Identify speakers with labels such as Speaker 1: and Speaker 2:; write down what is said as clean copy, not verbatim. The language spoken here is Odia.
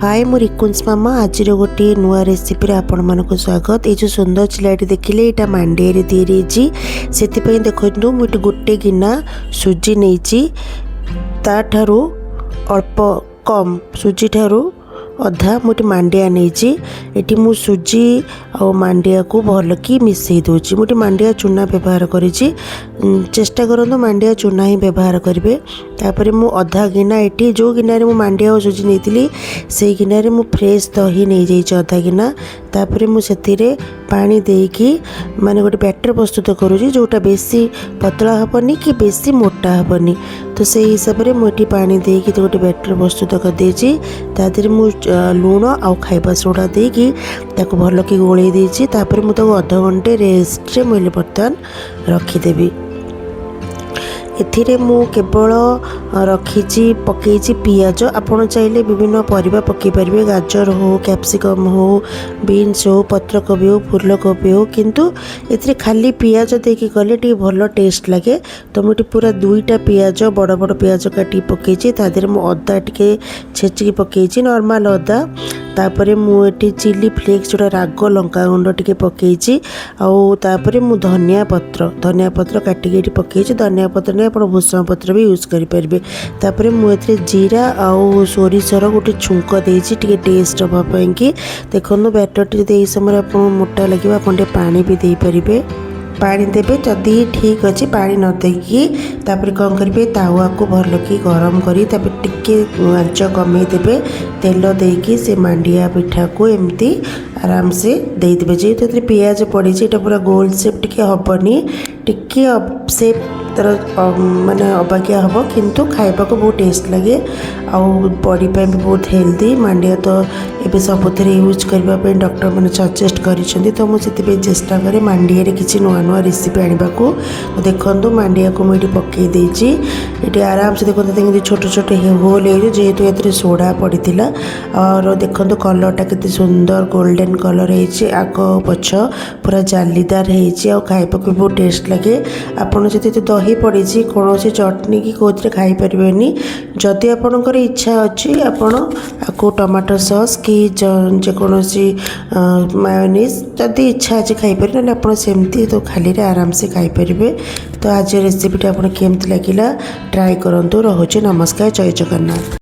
Speaker 1: ହାଏ, ମୁଁ ରିକୁନ୍ସ ମାମା। ଆଜିର ଗୋଟିଏ ନୂଆ ରେସିପିରେ ଆପଣମାନଙ୍କୁ ସ୍ୱାଗତ। ଏଇ ଯେଉଁ ସୁନ୍ଦର ଚିଲାଟି ଦେଖିଲେ, ଏଇଟା ମାଣ୍ଡିଆରେ ତିଆରି ହେଇଛି। ସେଥିପାଇଁ ଦେଖନ୍ତୁ, ମୁଁ ଏଠି ଗୋଟେ ଗିନା ସୁଜି ନେଇଛି। ତାଠାରୁ ଅଳ୍ପ କମ୍, ସୁଜି ଠାରୁ ଅଧା ମୁଁ ଏଠି ମାଣ୍ଡିଆ ନେଇଛି। ଏଠି ମୁଁ ସୁଜି ଆଉ ମାଣ୍ଡିଆକୁ ଭଲକି ମିଶାଇ ଦେଉଛି। ମୁଁ ଏଠି ମାଣ୍ଡିଆ ଚୁନା ବ୍ୟବହାର କରିଛି। ଚେଷ୍ଟା କରନ୍ତୁ ମାଣ୍ଡିଆ ଚୁନା ହିଁ ବ୍ୟବହାର କରିବେ। ତାପରେ ମୁଁ ଅଧା ଗିନା, ଏଠି ଯେଉଁ ଗିନାରେ ମୁଁ ମାଣ୍ଡିଆ ଆଉ ସୁଜି ନେଇଥିଲି, ସେଇ ଗିନାରେ ମୁଁ ଫ୍ରେଶ୍ ଦହି ନେଇଯାଇଛି ଅଧା ଗିନା। ତାପରେ ମୁଁ ସେଥିରେ ପାଣି ଦେଇକି ମାନେ ଗୋଟେ ବ୍ୟାଟର୍ ପ୍ରସ୍ତୁତ କରୁଛି, ଯେଉଁଟା ବେଶୀ ପତଳା ହେବନି କି ବେଶୀ ମୋଟା ହେବନି। ତ ସେଇ ହିସାବରେ ମୁଁ ଏଠି ପାଣି ଦେଇକି ଗୋଟେ ବ୍ୟାଟର୍ ପ୍ରସ୍ତୁତ କରିଦେଇଛି। ତା ଦେହରେ ମୁଁ ଲୁଣ ଆଉ ଖାଇବା ସୋଡ଼ା ଦେଇକି ତାକୁ ଭଲକି ଗୋଳେଇ ଦେଇଛି। ତାପରେ ମୁଁ ତାକୁ ଅଧଘଣ୍ଟେ ରେଷ୍ଟରେ ମୁଁ ହେଲେ ବର୍ତ୍ତମାନ ରଖିଦେବି। ଏଥିରେ ମୁଁ କେବଳ ରଖିଛି, ପକେଇଛି ପିଆଜ। ଆପଣ ଚାହିଁଲେ ବିଭିନ୍ନ ପରିବା ପକାଇ ପାରିବେ, ଗାଜର ହଉ, କ୍ୟାପ୍ସିକମ୍ ହଉ, ବିନ୍ସ ହଉ, ପତ୍ରକୋବି ହଉ, ଫୁଲକୋବି ହଉ। କିନ୍ତୁ ଏଥିରେ ଖାଲି ପିଆଜ ଦେଇକି କଲେ ଟିକେ ଭଲ ଟେଷ୍ଟ ଲାଗେ। ତ ମୁଁ ଏଠି ପୁରା ଦୁଇଟା ପିଆଜ, ବଡ଼ ବଡ଼ ପିଆଜ କାଟିକି ପକେଇଛି। ତା ଦେହରେ ମୁଁ ଅଦା ଟିକେ ଛେଚିକି ପକେଇଛି, ନର୍ମାଲ୍ ଅଦା। ତାପରେ ମୁଁ ଏଠି ଚିଲି ଫ୍ଲେକ୍ସ, ଯେଉଁଟା ରାଗ ଲଙ୍କା ଗୁଣ୍ଡ ଟିକେ ପକେଇଛି। ଆଉ ତାପରେ ମୁଁ ଧନିଆ ପତ୍ର କାଟିକି ଏଠି ପକେଇଛି। ଧନିଆ ପତ୍ର ନେଇ ଆପଣ ଭୃସଙ୍ଗ ପତ୍ର ବି ୟୁଜ୍ କରିପାରିବେ। ତାପରେ ମୁଁ ଏଥିରେ ଜିରା ଆଉ ସୋରିଷର ଗୋଟେ ଛୁଙ୍କ ଦେଇଛି ଟିକେ ଟେଷ୍ଟ ହେବା ପାଇଁକି। ଦେଖନ୍ତୁ, ବ୍ୟାଟରଟି ଯଦି ଏହି ସମୟରେ ଆପଣଙ୍କୁ ମୋଟା ଲାଗିବ, ଆପଣ ଟିକେ ପାଣି ବି ଦେଇପାରିବେ। ପାଣି ଦେବେ ଯଦି ଠିକ୍ ଅଛି, ପାଣି ନ ଦେଇକି ତାପରେ କ'ଣ କରିବେ, ତାୱାକୁ ଭଲକି ଗରମ କରି ତାପରେ ଟିକେ ଆଞ୍ଚ କମେଇ ଦେବେ। ତେଲ ଦେଇକି ସେ ମାଣ୍ଡିଆ ପିଠାକୁ ଏମିତି ଆରାମସେ ଦେଇଦେବେ। ଯେହେତୁ ଏଥିରେ ପିଆଜ ପଡ଼ିଛି, ଏଇଟା ପୁରା ଗୋଲ ସେପ୍ ଟିକେ ହେବନି, ଟିକେ ସେପ୍ ତା'ର ମାନେ ଅବାଗିଆ ହେବ, କିନ୍ତୁ ଖାଇବାକୁ ବହୁତ ଟେଷ୍ଟ ଲାଗେ ଆଉ ବଡ଼ି ପାଇଁ ବି ବହୁତ ହେଲ୍ଦି। ମାଣ୍ଡିଆ ତ ଏବେ ସବୁଥିରେ ୟୁଜ୍ କରିବା ପାଇଁ ଡକ୍ଟରମାନେ ସଜେଷ୍ଟ କରିଛନ୍ତି। ତ ମୁଁ ସେଥିପାଇଁ ଚେଷ୍ଟା କରେ ମାଣ୍ଡିଆରେ କିଛି ନୂଆ ନୂଆ ରେସିପି ଆଣିବାକୁ। ତ ଦେଖନ୍ତୁ, ମାଣ୍ଡିଆକୁ ମୁଁ ଏଠି ପକାଇ ଦେଇଛି। ଏଠି ଆରାମସେ ଦେଖନ୍ତୁ, କେମିତି ଛୋଟ ଛୋଟ ହୋଲ୍ ହେଇଛି, ଯେହେତୁ ଏଥିରେ ସୋଡ଼ା ପଡ଼ିଥିଲା। ଆଉ ଦେଖନ୍ତୁ, କଲର୍ଟା କେତେ ସୁନ୍ଦର ଗୋଲ୍ଡେନ୍ କଲର୍ ହେଇଛି, ଆଗ ପଛ ପୁରା ଜାଲିଦାର ହେଇଛି ଆଉ ଖାଇବାକୁ ବି ବହୁତ ଟେଷ୍ଟ ଲାଗେ। ଆପଣ ଯଦି ଏଥିରେ ଦହି ପଡ଼ିଛି, କୌଣସି ଚଟଣି କି କେଉଁଥିରେ ଖାଇପାରିବେନି। ଯଦି ଆପଣଙ୍କର ଇଚ୍ଛା ଅଛି, ଆପଣ ଆକୁ ଟମାଟୋ ସସ୍ କି ଯେକୌଣସି ମାયોନିଜ୍ ଯଦି ଇଚ୍ଛା ଅଛି ଖାଇପାରିବେ, ନହେଲେ ଆପଣ ସେମିତି ତ ଖାଲିରେ ଆରାମସେ ଖାଇପାରିବେ। ତ ଆଜି ରେସିପିଟା ଆପଣ କେମିତି ଲାଗିଲା, ଟ୍ରାଏ କରନ୍ତୁ। ରହୁଛି, ନମସ୍କାର, ଜୟ ଜଗନ୍ନାଥ।